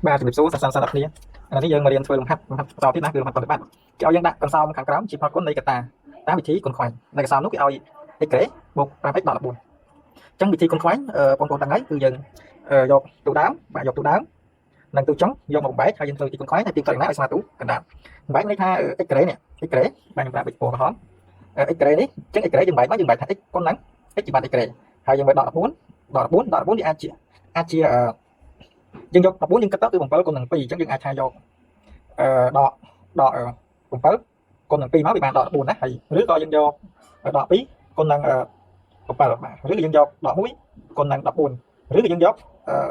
បាទជំរាបសួរសាស្ត្រាចារ្យអ្នកគ្នាឥឡូវនេះយើងមករៀនធ្វើលំហាត់លំហាត់បន្តទៀតណាគឺលំហាត់ប្រតិបត្តិគេឲ្យយើងដាក់កន្សោមខាងក្រោមជាផលគុណនៃកត្តាតាមវិធីគុណខ្វែងនៅកន្សោមនោះគេឲ្យ x ក្រេបូក 5x ដល់14អញ្ចឹងវិធីគុណខ្វែងបងប្អូនដឹងហើយគឺយើងយកទូដើមបាទយកទូដើមនិងទូចុងយកមកបំបែកហើយយើងធ្វើវិធីគុណខ្វែងហើយទីផ្ទាត់ណាឲ្យស្មើទូកណ្ដាលបំបែកន័យថា x ក្រេនេះ x ក្រេបាទខ្ញុំប្រាប់ x ពណ៌ក្រហម x ក្រេនេះអញ្ចឹង x ក្រេយើងបែកមកយើងបែកថា x គុណនឹង x ជាបាត់ x ក្រេហើយយើងបែកដល់14ដល់14ដល់14វាអាចជាយើងយក14យើងគិតទៅគឺ7គុណនឹង2អញ្ចឹងយើងអាចថាយកអឺដកដក7គុណនឹង2មកវាបានដក14ណាហើយឬក៏យើងយកដក2គុណនឹង7បាទឬក៏យើងយកដក1គុណនឹង14ឬក៏យើងយក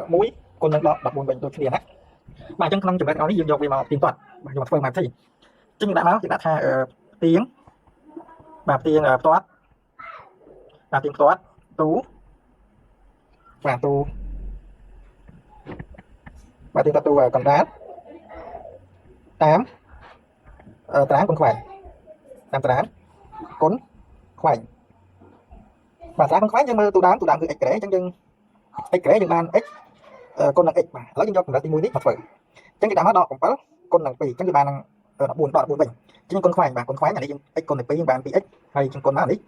1គុណនឹងដក14វិញដូចគ្នាណាបាទអញ្ចឹងក្នុងចំណុចទាំងអស់នេះយើងយកវាមកទៀងទាត់បាទយកមកធ្វើមកវិធីអញ្ចឹងយើងដាក់មកយើងដាក់ថាផ្ទៀងបាទផ្ទៀងផ្ទាត់បាទផ្ទៀងផ្ទាត់ទូបាទទូបាទទៀងផ្ទាត់ទូកណ្ដាលតាមតារាងគុណខ្វែងតាមតារាងគុណខ្វែងបាទតារាងគុណខ្វែងយើងមើលទូដើមទូដើមគឺ x ក្រេអញ្ចឹងយើង x ក្រេយើងបាន x គុណនឹង x បាទឥឡូវយើងយកកម្រិតទី1នេះមកធ្វើអញ្ចឹងគេដាក់មកដក7គុណនឹង2អញ្ចឹងវាបាននឹង14ដក14វិញអញ្ចឹងគុណខ្វែងបាទគុណខ្វែងអានេះយើង x គុណនឹង2យើងបាន 2x ហើយយើងគុណមកនេះ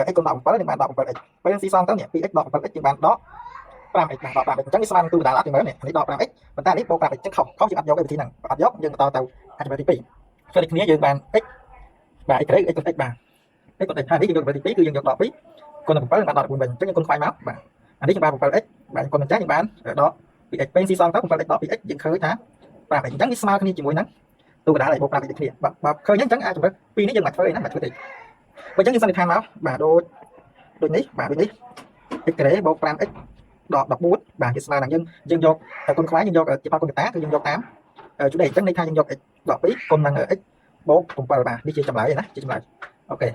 x គុណដក7យើងបានដក 7x ពេលស៊ីសងទៅនេះ 2x ដក 7x យើងបានដក 5x បាទដក 5x អញ្ចឹងវាស្មើនឹងទូកណ្ដាលអត់ទេមើលនេះនេះដក 5x ប៉ុន្តែនេះបូក 5x អញ្ចឹងខុសខុសយើងអត់យកឯវិធីហ្នឹងអត់យកយើងបន្តទៅអាចចំណុចទី2ធ្វើដូចគ្នាយើងបាន x បាទ x ក្រេ x គុណ x បាទ x គុណ x ហើយនេះយើងយកចំណុចទី2គឺយើងយកដក2គុណនឹង7បានដក14វិញអញ្ចឹងយើងគុណខ្វែងមកបាទអានេះយើងបាន 7x បាទគុណនឹងចាស់យើងបានដក 2x ពេលស៊ីសងទៅ 7x ដក 2x យើងឃើញថា 5x អញ្ចឹងវាស្មើគ្នាជាមួយនឹងទូកណ្ដាលឲ្យបូក 5x ដូចគ្នាបាទបើឃើញអញ្ចឹងអាចចំណុច2នេះយើងមិនធ្វើអីណាមិនធ្វើទេបើអញ្ចឹងយើងសន្និដ្ឋានមកបាទដូចដូចនេះបាទដូចនេះ x ក្រេបូក 5x ដក14បាទវាស្មើនឹងយើងយើងយកគុណខ្វែងយើងយកជាផលគុណកតាគឺយើងយកតាមជដេអញ្ចឹងន័យថាយើងយក x ដក2គុណនឹង x បូក7បាទនេះជាចម្លើយណាជាចម្លើយ OK។